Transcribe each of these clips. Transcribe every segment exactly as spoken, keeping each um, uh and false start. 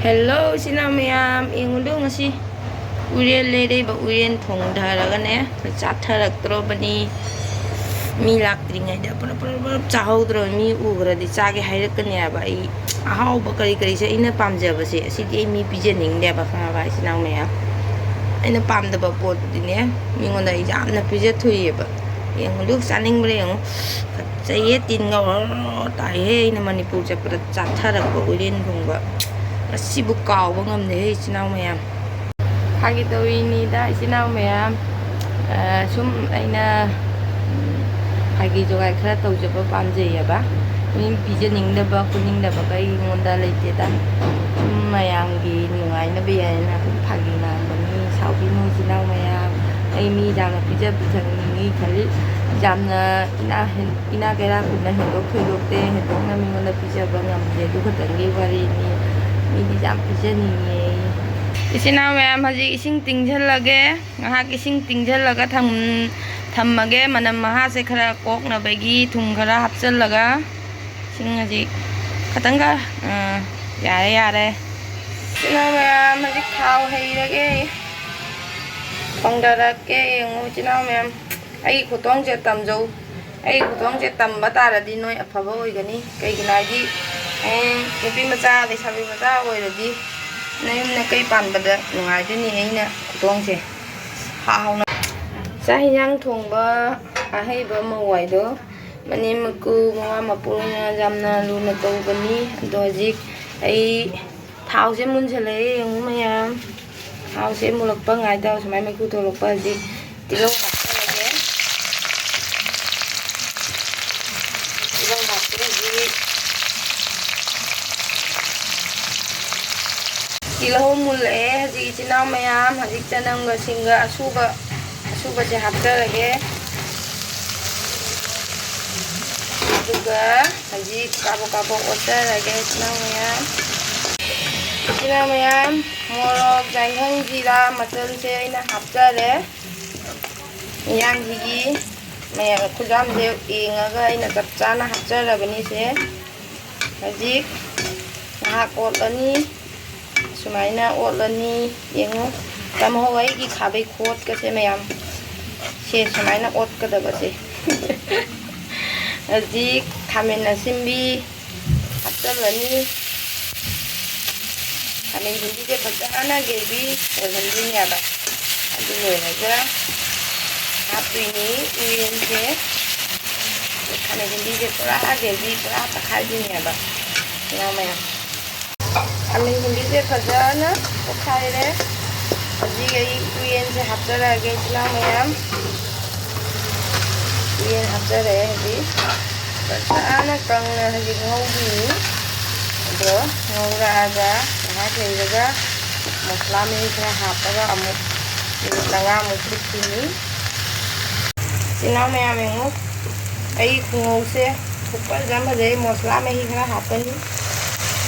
Hello, ꯏꯆꯤꯟ ꯏꯅꯥꯎ ꯃꯌꯥꯝ, ꯌꯦꯡꯉꯨꯗꯣ ꯉꯁꯤ ꯎꯔꯦꯟ ꯂꯩꯔꯛꯏꯕ, ꯎꯔꯦꯟ ꯊꯣꯡꯊꯔꯒꯅꯦ, ꯆꯥꯊꯔꯛꯇ꯭ꯔꯣꯕꯅꯤ꯫ ꯃꯤ ꯂꯥꯛꯇ꯭ꯔꯤꯉꯩꯗ ꯄꯨꯂꯞ ꯄꯨꯂꯞ ꯄꯨꯂꯞ ꯆꯥꯍꯧꯗ꯭ꯔꯕ ꯃꯤ ꯎꯈ꯭ꯔꯗꯤ ꯆꯥꯒꯦ ꯍꯥꯏꯔꯛꯀꯅꯦꯕ꯫ ꯑꯩ ꯑꯍꯥꯎꯕ ꯀꯔꯤ ꯀꯔꯤꯁꯦ ꯑꯩꯅ ꯄꯥꯝꯖꯕꯁꯦ ꯑꯁꯤꯗꯤ ꯑꯩ ꯃꯤ ꯄꯤꯖꯅꯤꯡꯗꯦꯕ, ꯈꯪꯉꯕ ꯏꯆꯤꯟ ꯏꯅꯥꯎ ꯃꯌꯥꯝ? ꯑꯩꯅ ꯄꯥꯝꯗꯕ ꯄꯣꯠꯇꯨꯗꯤꯅꯦ ꯃꯤꯉꯣꯟꯗ ꯑꯩ ꯌꯥꯝꯅ ꯄꯤꯖꯊꯣꯛꯏꯑꯕ꯫ ꯌꯦꯡꯉꯨꯗꯨ ꯆꯥꯅꯤꯡꯕ꯭ꯔꯥ ꯌꯦꯡꯉꯨ꯫ ꯐꯖꯩꯌꯦ, ꯇꯤꯟꯒ ꯑꯣꯔꯣ ꯇꯥꯏꯍꯦ꯫ ꯑꯩꯅ ꯃꯅꯤꯄꯨꯔ ꯆꯠꯄꯗ ꯆꯥꯊꯔꯛꯄ ꯎꯔꯦꯟ ꯊꯣꯡꯕ꯫ ꯉꯁꯤꯕꯨ ꯀꯥꯎꯕ ꯉꯝꯗꯦꯍꯦ, ꯏꯆꯤꯟ ꯏꯅꯥꯎ ꯃꯌꯥꯝ꯫ ꯐꯥꯒꯤ ꯇꯧꯔꯤꯅꯤꯗ, ꯏꯆꯤꯟ ꯏꯅꯥꯎ ꯃꯌꯥꯝ꯫ ꯑ, ꯁꯨꯝ ꯑꯩꯅ, ꯎꯝ, ꯐꯥꯒꯤ ꯖꯣꯒꯥꯏ ꯈꯔ ꯇꯧꯖꯕ ꯄꯥꯝꯖꯩꯌꯦꯕ꯫ ꯃꯤ ꯄꯤꯖꯅꯤꯡꯗꯕ, ꯈꯣꯠꯅꯤꯡꯗꯕ ꯀꯩ ꯑꯩꯉꯣꯟꯗ ꯂꯩꯇꯦꯗ꯫ ꯁꯨꯝ ꯃꯌꯥꯝꯒꯤ ꯅꯨꯡꯉꯥꯏꯅꯕ ꯌꯥꯏꯅ ꯁꯨꯝ ꯐꯥꯒꯤ ꯉꯥꯡꯕꯅꯤ꯫ ꯁꯥꯎꯕꯤꯅꯨ, ꯏꯆꯤꯟ ꯏꯅꯥꯎ ꯃꯌꯥꯝ꯫ ꯑꯩ ꯃꯤ ꯌꯥꯝꯅ ꯄꯤꯖ ꯄꯤꯊꯛꯅꯤꯡꯉꯤ ꯈꯜꯂꯤ꯫ ꯌꯥꯝꯅ ꯏꯅꯥ ꯍꯦꯟ-, ꯏꯅꯥ ꯀꯩꯔꯥꯛ ꯈꯨꯟꯅ ꯍꯦꯟꯗꯣꯛ ꯊꯣꯏꯗꯣꯛꯇꯦ, ꯍꯦꯟꯗꯣꯛꯅ ꯃꯤꯉꯣꯟꯗ ꯄꯤꯖꯕ ꯉꯝꯗꯦ꯫ ꯑꯗꯨ ꯈꯛꯇꯪꯒꯤ ꯋꯥꯔꯤꯅꯤ꯫ ꯃꯤꯗꯤ ꯌꯥꯝ ꯄꯤꯖꯅꯤꯡꯉꯦ꯫ ꯏꯆꯤꯟ ꯏꯅꯥꯎ ꯃꯌꯥꯝ, ꯍꯧꯖꯤꯛ ꯏꯁꯤꯡ ꯇꯤꯡꯁꯤꯜꯂꯒꯦ꯫ ꯉꯥꯏꯍꯥꯛ ꯏꯁꯤꯡ ꯇꯤꯡꯁꯤꯜꯂꯒ ꯊꯝ-, ꯊꯝꯃꯒꯦ꯫ ꯃꯅꯝ ꯃꯍꯥꯁꯦ ꯈꯔ ꯀꯣꯛꯅꯕꯒꯤ ꯊꯨꯝ ꯈꯔ ꯍꯥꯞꯆꯤꯜꯂꯒ꯫ ꯏꯁꯤꯡ ꯍꯧꯖꯤꯛ ꯈꯇꯪꯒ, ꯑꯥ, ꯌꯥꯔꯦ, ꯌꯥꯔꯦ꯫ ꯏꯆꯤꯟ ꯏꯅꯥꯎ ꯃꯌꯥꯝ, ꯍꯧꯖꯤꯛ ꯊꯥꯎ ꯍꯩꯔꯒꯦ, ꯊꯣꯡꯗꯔꯛꯀꯦ꯫ ꯌꯦꯡꯉꯨ, ꯏꯆꯤꯟ ꯏꯅꯥꯎ ꯃꯌꯥꯝ, ꯑꯩꯒꯤ ꯈꯨꯊꯣꯡꯁꯦ ꯇꯝꯖꯧ꯫ ꯑꯩꯒꯤ ꯈꯨꯊꯣꯡꯁꯦ ꯇꯝꯕ ꯇꯥꯔꯗꯤ ꯅꯣꯏ ꯑꯐꯕ ꯑꯣꯏꯒꯅꯤ꯫ ꯀꯩꯒꯤꯅꯣ ꯍꯥꯏꯗꯤ, ꯍꯌꯦꯡ ꯅꯨꯄꯤ ꯃꯆꯥ, ꯂꯩꯁꯥꯕꯤ ꯃꯆꯥ ꯑꯣꯏꯔꯗꯤ ꯅꯌꯨꯝ ꯅꯀꯩ ꯄꯥꯟꯕꯗ ꯅꯨꯡꯉꯥꯏꯗꯣꯏꯅꯤ ꯑꯩꯅ ꯈꯨꯊꯣꯡꯁꯦ ꯍꯥꯎꯅ꯫ ꯆꯥꯛ ꯍꯤꯟꯖꯥꯡ ꯊꯣꯡꯕ ꯑꯍꯩꯕ ꯃꯧ ꯍꯥꯏꯗꯣ ꯃꯅꯦꯝ ꯃꯀꯨ ꯃꯋꯥ ꯃꯄꯨꯅ ꯌꯥꯝꯅ ꯂꯨꯅ ꯇꯧꯕꯅꯤ꯫ ꯑꯗꯣ ꯍꯧꯖꯤꯛ ꯑꯩ ꯊꯥꯎꯁꯦ ꯃꯨꯟꯁꯤꯜꯂꯛꯑꯦ, ꯌꯦꯡꯉꯨ ꯃꯌꯥꯝ꯫ ꯊꯥꯎꯁꯦ ꯃꯨꯜꯂꯛꯄ ꯉꯥꯏꯗ ꯁꯨꯃꯥꯏꯅ ꯃꯩꯈꯨ ꯊꯣꯛꯂꯛꯄ꯫ ꯍꯧꯖꯤꯛ ꯇꯤꯜꯍꯧ ꯍꯥꯞꯆꯔꯒꯦ꯫ ꯇꯤꯜꯍꯧ ꯍꯥꯞꯄꯤꯔꯗꯤ ꯇꯤꯜꯍꯧ ꯃꯨꯜꯂꯛꯑꯦ꯫ ꯍꯧꯖꯤꯛ ꯏꯆꯤꯟ ꯏꯅꯥꯎ ꯃꯌꯥꯝ, ꯍꯧꯖꯤꯛ ꯆꯅꯝꯒ ꯁꯤꯡꯒ ꯑꯁꯨꯕ, ꯑꯁꯨꯕꯁꯦ ꯍꯥꯞꯆꯔꯒꯦ꯫ ꯑꯗꯨꯒ ꯍꯧꯖꯤꯛ ꯀꯥꯕꯛ ꯀꯥꯕꯛ ꯑꯣꯠꯆꯔꯒꯦ ꯏꯆꯤꯟ ꯏꯅꯥꯎ ꯃꯌꯥꯝ꯫ ꯏꯆꯤꯟ ꯏꯅꯥꯎ ꯃꯌꯥꯝ, ꯃꯣꯔꯣꯛ, ꯌꯥꯏꯉꯪ, ꯖꯤꯔꯥ, ꯃꯆꯜꯁꯦ ꯑꯩꯅ ꯍꯥꯞꯆꯔꯦ꯫ ꯏꯟꯖꯥꯡꯁꯤꯒꯤ ꯃꯌꯥꯝ ꯈꯨꯖꯥꯝꯁꯦ ꯌꯦꯡꯉꯒ ꯑꯩꯅ ꯆꯞ ꯆꯥꯅ ꯍꯥꯞꯆꯔꯕꯅꯤ ꯁꯦ꯫ ꯍꯧꯖꯤꯛ ꯉꯥꯏꯍꯥꯛ ꯑꯣꯠꯂꯅꯤ꯫ ꯁꯨꯃꯥꯏꯅ ꯑꯣꯠꯂꯅꯤ꯫ ꯌꯦꯡꯉꯨ, ꯇꯝꯍꯧ ꯑꯩꯒꯤ ꯈꯥꯕꯩ ꯈꯣꯠꯀꯁꯦ ꯃꯌꯥꯝ꯫ ꯁꯦ, ꯁꯨꯃꯥꯏꯅ ꯑꯣꯠꯀꯗꯕꯁꯦ꯫ ꯍꯧꯖꯤꯛ ꯈꯥꯃꯦꯟ ꯑꯁꯤꯟꯕꯤ ꯍꯥꯞꯆꯤꯜꯂꯅꯤ꯫ ꯈꯥꯃꯦꯟ ꯑꯁꯤꯟꯕꯤꯁꯦ ꯐꯖꯅ ꯒ꯭ꯔꯦꯚꯤ ꯑꯣꯏꯍꯟꯗꯣꯏꯅꯦꯕ꯫ ꯑꯗꯨ ꯂꯣꯏꯔꯒ ꯍꯥꯞꯇꯣꯏꯅꯤ ꯎꯌꯦꯟꯁꯦ꯫ ꯈꯥꯃꯦꯟ ꯑꯁꯤꯟꯕꯤꯁꯦ ꯄꯨꯔꯥ ꯒ꯭ꯔꯦꯚꯤ ꯄꯨꯔꯥ ꯇꯛꯈꯥꯏꯗꯣꯏꯅꯦꯕ꯫ ꯉꯥ ꯃꯌꯥꯝ ꯈꯥꯃꯦꯟ ꯑꯁꯤꯟꯕꯤꯁꯦ ꯐꯖꯅ ꯇꯣꯠꯈꯥꯏꯔꯦ꯫ ꯍꯧꯖꯤꯛ ꯑꯩ ꯎꯌꯦꯟꯁꯦ ꯍꯥꯞꯆꯔꯛꯑꯒꯦ, ꯏꯆꯤꯜ ꯏꯅꯥꯎ ꯃꯌꯥꯝ꯫ ꯎꯌꯦꯟ ꯍꯥꯞꯆꯔꯛꯑꯦ ꯍꯧꯖꯤꯛ꯫ ꯐꯖꯅ ꯀꯪꯅ ꯍꯧꯖꯤꯛ ꯉꯧꯈꯤꯅꯤ꯫ ꯑꯗꯣ ꯉꯧꯔꯛꯑꯒ ꯉꯥꯏꯍꯥꯛ ꯂꯩꯔꯒ ꯃꯁꯂꯥ ꯃꯍꯤ ꯈꯔ ꯍꯥꯞꯄꯒ ꯑꯃꯨꯛ ꯃꯤꯅꯤꯠ ꯃꯉꯥꯃꯨꯛ ꯐꯨꯠꯈꯤꯅꯤ꯫ ꯏꯆꯤꯜ ꯏꯅꯥꯎ ꯃꯌꯥꯝ ꯌꯦꯡꯉꯨ, ꯑꯩ ꯈꯨꯉꯧꯁꯦ ꯈꯨꯐꯖ ꯑꯃ ꯐꯖꯩ꯫ ꯃꯁꯂꯥ ꯃꯍꯤ ꯈꯔ ꯍꯥꯞꯄꯅꯤ꯫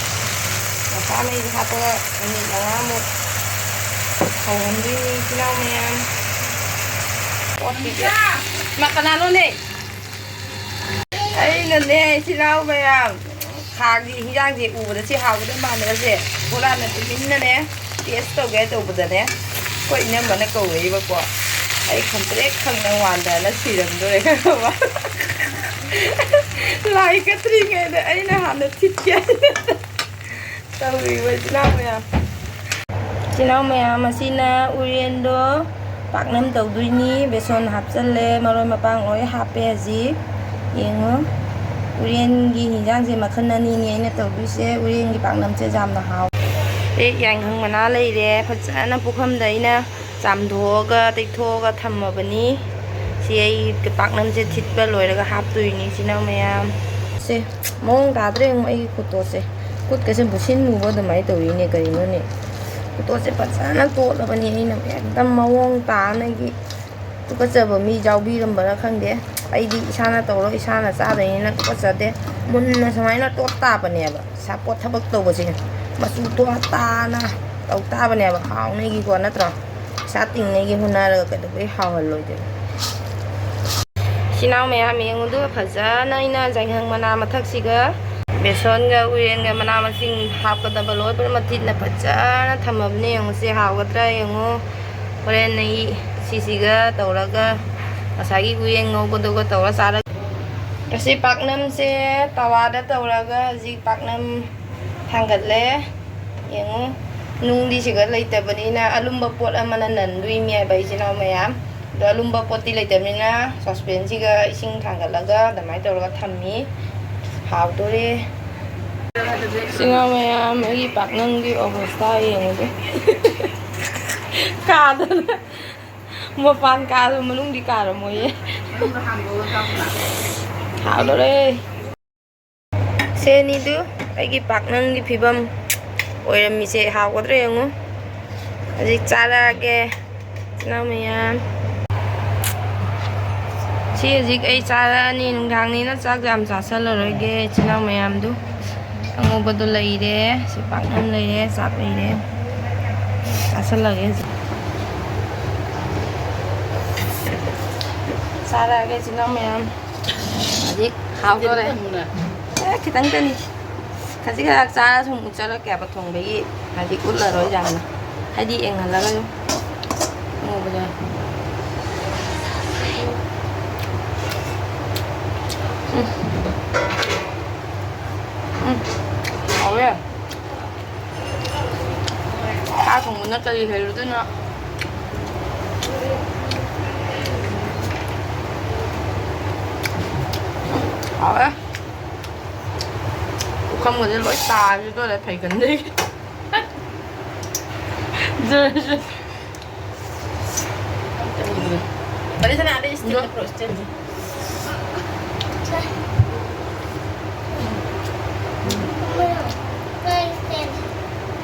ꯃꯁꯂꯥ ꯃꯍꯤꯁꯦ ꯍꯥꯞꯄꯒ ꯃꯤꯅꯤꯠ ꯃꯉꯥꯃꯨꯛ ꯁꯧꯍꯟꯗꯣꯏꯅꯤ, ꯏꯆꯤꯜ ꯏꯅꯥꯎ ꯃꯌꯥꯝ꯫ ꯑꯣꯠꯈꯤꯒꯦ꯫ ꯃꯥ ꯀꯅꯥꯅꯣꯅꯦ? ꯑꯩꯅꯅꯦ, ꯏꯆꯤꯜ ꯏꯅꯥꯎ ꯃꯌꯥꯝ, ꯈꯥꯒꯤ ꯍꯤꯟꯖꯥꯡꯁꯦ ꯎꯕꯗ ꯁꯤ ꯍꯥꯎꯒꯗꯕ ꯃꯥꯟꯗꯕꯁꯦ ꯍꯨꯔꯥꯟꯅ ꯇꯨꯃꯤꯟꯅꯅꯦ ꯇꯦꯁ ꯇꯧꯒꯦ ꯇꯧꯕꯗꯅꯦ, ꯑꯩꯈꯣꯏ ꯏꯅꯝꯃꯅ ꯀꯧꯔꯛꯏꯕꯀꯣ꯫ ꯑꯩ ꯈꯪꯇ꯭ꯔꯦꯛ ꯈꯪꯅ ꯋꯥꯟꯗꯅ ꯁꯤꯔꯝꯗꯣꯔꯦ, ꯈꯪꯉꯕ? ꯂꯥꯏ ꯀꯠꯇ꯭ꯔꯤꯉꯩꯗ ꯑꯩꯅ ꯍꯥꯟꯅ ꯊꯤꯠꯀꯦ꯫ ꯇꯧꯔꯤꯕ ꯏꯆꯤꯜ ꯏꯅꯥꯎ ꯃꯌꯥꯝ꯫ ꯏꯆꯤꯜ ꯏꯅꯥꯎ ꯃꯌꯥꯝ, ꯑꯁꯤꯅ ꯎꯌꯦꯟꯗꯣ ꯄꯥꯛꯅꯝ ꯇꯧꯗꯣꯏꯅꯤ꯫ ꯕꯦꯁꯣꯟ ꯍꯥꯞꯆꯜꯂꯦ, ꯃꯔꯣꯏ ꯃꯄꯥꯡ ꯂꯣꯏ ꯍꯥꯞꯄꯦ ꯍꯧꯖꯤꯛ꯫ ꯌꯦꯡꯉꯣ, ꯎꯌꯦꯟꯒꯤ ꯍꯤꯟꯖꯥꯡꯁꯦ ꯃꯈꯜ ꯑꯅꯤꯅꯤ ꯑꯩꯅ ꯇꯧꯗꯣꯏꯁꯦ꯫ ꯎꯌꯦꯟꯒꯤ ꯄꯥꯛꯅꯝꯁꯦ ꯌꯥꯝꯅ ꯍꯥꯎ꯫ ꯑꯦ, ꯌꯥꯏꯉꯪ ꯃꯅꯥ ꯂꯩꯔꯦ, ꯐꯖꯅ ꯄꯨꯈꯝꯗ ꯑꯩꯅ ꯆꯥꯝꯊꯣꯛꯑꯒ ꯇꯩꯊꯣꯛꯑꯒ ꯊꯝꯃꯕꯅꯤ꯫ ꯁꯤ ꯑꯩ ꯄꯥꯛꯅꯝꯁꯦ ꯊꯤꯠꯄ ꯂꯣꯏꯔꯒ ꯍꯥꯞꯇꯣꯏꯅꯤ, ꯏꯆꯤꯜ ꯏꯅꯥꯎ ꯃꯌꯥꯝ꯫ ꯁꯦ, ꯃꯑꯣꯡ ꯇꯥꯗ꯭ꯔꯦ ꯑꯃꯨꯛ ꯑꯩꯒꯤ ꯈꯨꯇꯣꯠꯁꯦ꯫ ꯈꯨꯠꯀꯁꯦ ꯃꯨꯁꯤꯟ ꯃꯨꯕ ꯑꯗꯨꯃꯥꯏꯅ ꯇꯧꯔꯤꯅꯦ, ꯀꯔꯤꯅꯣꯅꯦ? ꯈꯨꯇꯣꯠꯁꯦ ꯐꯖꯅ ꯇꯣꯠꯂꯕꯅꯤ ꯑꯩꯅ, ꯑꯦꯛꯗꯝ ꯃꯑꯣꯡ ꯇꯥꯅꯒꯤ꯫ ꯇꯨꯀꯠꯆꯕ ꯃꯤ ꯌꯥꯎꯕꯤꯔꯝꯕꯔꯥ ꯈꯪꯗꯦ꯫ ꯑꯩꯗꯤ ꯏꯁꯥꯅ ꯇꯧꯔ ꯏꯁꯥꯅ ꯆꯥꯗꯣꯏꯅꯤꯅ ꯇꯨꯀꯠꯆꯗꯦ꯫ ꯃꯨꯟꯅ ꯁꯨꯃꯥꯏꯅ ꯇꯣꯠ ꯇꯥꯕꯅꯦꯕ꯫ ꯁꯥꯄꯣꯠ ꯊꯕꯛ ꯇꯧꯕꯁꯦ ꯃꯆꯨ ꯊꯣꯛꯍꯟ ꯇꯥꯅ ꯇꯧ ꯇꯥꯕꯅꯦꯕ, ꯍꯥꯎꯅꯤꯒꯤꯀꯣ, ꯅꯠꯇ꯭ꯔꯣ? ꯄꯩꯁꯥ ꯇꯤꯡꯅꯤꯒꯤ ꯍꯣꯠꯅꯔꯒ ꯀꯩꯗꯧꯕꯩ ꯍꯥꯎꯍꯜꯂꯣꯏꯗꯣꯏꯅꯣ? ꯏꯆꯤꯟ ꯏꯅꯥꯎ ꯃꯌꯥꯝ ꯌꯦꯡꯉꯨꯗꯨ, ꯐꯖꯅ ꯑꯩꯅ ꯌꯥꯏꯉꯪ ꯃꯅꯥ ꯃꯊꯛꯁꯤꯒ ꯕꯦꯁꯣꯟꯒ ꯎꯌꯦꯟꯒ ꯃꯅꯥ ꯃꯁꯤꯡ ꯍꯥꯞꯀꯗꯕ ꯂꯣꯏ ꯄꯨꯝꯅꯃꯛ ꯊꯤꯠꯅ ꯐꯖꯅ ꯊꯝꯃꯕꯅꯦ꯫ ꯌꯦꯡꯉꯨꯁꯦ, ꯍꯥꯎꯒꯗ꯭ꯔꯥ ꯌꯦꯡꯉꯨ꯫ ꯍꯣꯔꯦꯟ ꯑꯩ ꯁꯤꯁꯤꯒ ꯇꯧꯔꯒ ꯉꯁꯥꯏꯒꯤ ꯎꯌꯦꯟ ꯉꯧꯕꯗꯨꯒ ꯇꯧꯔ ꯆꯥꯔꯒ꯫ ꯑꯁꯤ ꯄꯥꯛꯅꯝꯁꯦ ꯇꯋꯥꯗ ꯇꯧꯔꯒ ꯍꯧꯖꯤꯛ ꯄꯥꯛꯅꯝ ꯊꯥꯡꯒꯠꯂꯦ꯫ ꯌꯦꯡꯉꯨ, ꯅꯨꯡꯗꯤ ꯁꯤꯒ ꯂꯩꯇꯕꯅꯤꯅ ꯑꯂꯨꯝꯕ ꯄꯣꯠ ꯑꯃꯅ ꯅꯟꯗꯣꯏꯅꯦ ꯍꯥꯏꯕ, ꯏꯆꯤꯟ ꯏꯅꯥꯎ ꯃꯌꯥꯝ꯫ ꯑꯗꯣ ꯑꯂꯨꯝꯕ ꯄꯣꯠꯇꯤ ꯂꯩꯇꯕꯅꯤꯅ ꯁꯣꯁꯄꯦꯟꯁꯤꯒ ꯏꯁꯤꯡ ꯊꯥꯡꯒꯠꯂꯒ ꯑꯗꯨꯃꯥꯏꯅ ꯇꯧꯔꯒ ꯊꯝꯃꯤ꯫ ꯍꯥꯎꯗꯣꯔꯦ꯫ ꯏꯆꯤꯟ ꯏꯅꯥꯎ ꯃꯌꯥꯝ, ꯑꯩꯒꯤ ꯄꯥꯛꯅꯝꯒꯤ ꯑꯣꯕꯁꯇꯥ ꯌꯦꯡꯉꯨꯗꯦ꯫ ꯀꯥꯗꯅ ꯃꯄꯥꯟ ꯀꯥꯗ ꯃꯅꯨꯡꯗꯤ ꯀꯥꯔꯝꯃꯣꯏꯌꯦ꯫ ꯍꯥꯎꯗꯣꯔꯦ꯫ ꯁꯦꯅꯤꯗꯨ ꯑꯩꯒꯤ ꯄꯥꯛꯅꯝꯒꯤ ꯐꯤꯕꯝ ꯑꯣꯏꯔꯝꯃꯤꯁꯦ꯫ ꯍꯥꯎꯒꯗ꯭ꯔꯥ ꯌꯦꯡꯉꯨ꯫ ꯍꯧꯖꯤꯛ ꯆꯥꯔꯛꯑꯒꯦ, ꯏꯆꯤꯟ ꯏꯅꯥꯎ ꯃꯌꯥꯝ꯫ ꯁꯤ ꯍꯧꯖꯤꯛ ꯑꯩ ꯆꯥꯔꯛꯑꯅꯤ꯫ ꯅꯨꯡꯗꯥꯡꯅꯤꯅ ꯆꯥꯛ ꯌꯥꯝ ꯆꯥꯁꯜꯂꯔꯣꯏꯒꯦ, ꯏꯆꯤꯟ ꯏꯅꯥꯎ ꯃꯌꯥꯝꯗꯨ꯫ ꯑꯉꯧꯕꯗꯣ ꯂꯩꯔꯦ, ꯁꯤ ꯄꯥꯛꯅꯝ ꯂꯩꯔꯦ, ꯆꯥꯛ ꯂꯩꯔꯦ꯫ ꯆꯥꯁꯜꯂꯒꯦ ꯍꯧꯖꯤꯛ꯫ ꯆꯥꯔꯛꯑꯒꯦ, ꯏꯆꯤꯟ ꯏꯅꯥꯎ ꯃꯌꯥꯝ꯫ ꯍꯧꯖꯤꯛ ꯍꯥꯎꯗꯣꯔꯦ꯫ ꯈꯤꯇꯪ ꯈꯛꯇꯅꯤ꯫ ꯑꯦ, ꯈꯤꯇꯪꯇꯅꯤ꯫ ꯈꯖꯤꯛ ꯈꯔ ꯆꯥꯔ ꯁꯨꯝ ꯎꯠꯆꯔꯛꯀꯦꯕ ꯊꯣꯡꯕꯒꯤ꯫ ꯍꯧꯖꯤꯛ ꯎꯠꯂꯔꯣꯏ ꯌꯥꯝꯅ꯫ ꯍꯥꯏꯗꯤ ꯌꯦꯡꯍꯜꯂꯒ ꯑꯗꯨꯝ ꯉꯧꯕꯗꯣ꯫ ꯎꯝ꯫ ꯎꯝ꯫ ꯍꯥꯎꯋꯦ꯫ ꯁꯥ ꯊꯣꯡꯕꯅ ꯀꯔꯤ ꯍꯦꯜꯂꯨꯗꯣꯏꯅꯣ? ꯍꯥꯎꯋꯦ꯫ ꯄꯨꯈꯝꯒꯁꯦ ꯂꯣꯏ ꯇꯥꯔꯦ, ꯂꯣꯏꯔꯦ ꯐꯩꯒꯟꯗꯒꯤ꯫ ꯖꯔ, ꯖꯔ꯫ ꯄꯔꯤꯁꯅꯥꯗ ꯏꯁꯇꯤꯜꯗ ꯄꯨꯔꯛꯑꯣ, ꯏꯁꯇꯤꯜꯗ꯫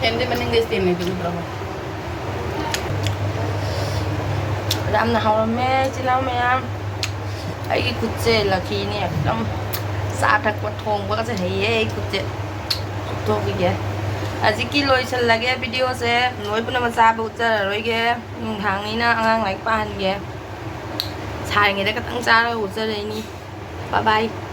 ꯐꯦꯟꯗꯤ ꯃꯅꯤꯡꯗ ꯏꯁꯇꯦꯟ ꯂꯩꯕꯗꯨ ꯄꯨꯔꯛꯑꯣ꯫ ꯌꯥꯝꯅ ꯍꯥꯎꯔꯝꯃꯦ, ꯏꯆꯤꯜ ꯏꯅꯥꯎ ꯃꯌꯥꯝ꯫ ꯑꯩꯒꯤ ꯈꯨꯠꯁꯦ ꯂꯛꯀꯤꯅꯤ ꯑꯦꯛꯗꯝ꯫ ꯆꯥ ꯊꯛꯄ ꯊꯣꯡꯕꯒꯁꯦ ꯍꯩꯌꯦ ꯑꯩ ꯈꯨꯠꯁꯦ꯫ ꯊꯣꯛꯈꯤꯒꯦ꯫ ꯍꯧꯖꯤꯛꯀꯤ ꯂꯣꯏꯁꯤꯜꯂꯒꯦ ꯚꯤꯗꯤꯑꯣꯁꯦ꯫ ꯂꯣꯏ ꯄꯨꯝꯅꯃꯛ ꯆꯥꯕ ꯎꯠꯆꯔꯔꯣꯏꯒꯦ꯫ ꯅꯨꯡꯗꯥꯡꯅꯤꯅ ꯑꯉꯥꯡ ꯂꯥꯏꯔꯤꯛ ꯄꯥꯍꯟꯒꯦ꯫ ꯁꯥꯔꯤꯉꯩꯗ ꯈꯇꯪ ꯆꯥꯔꯒ ꯎꯠꯆꯔꯛꯏꯅꯤ꯫ Bye bye꯫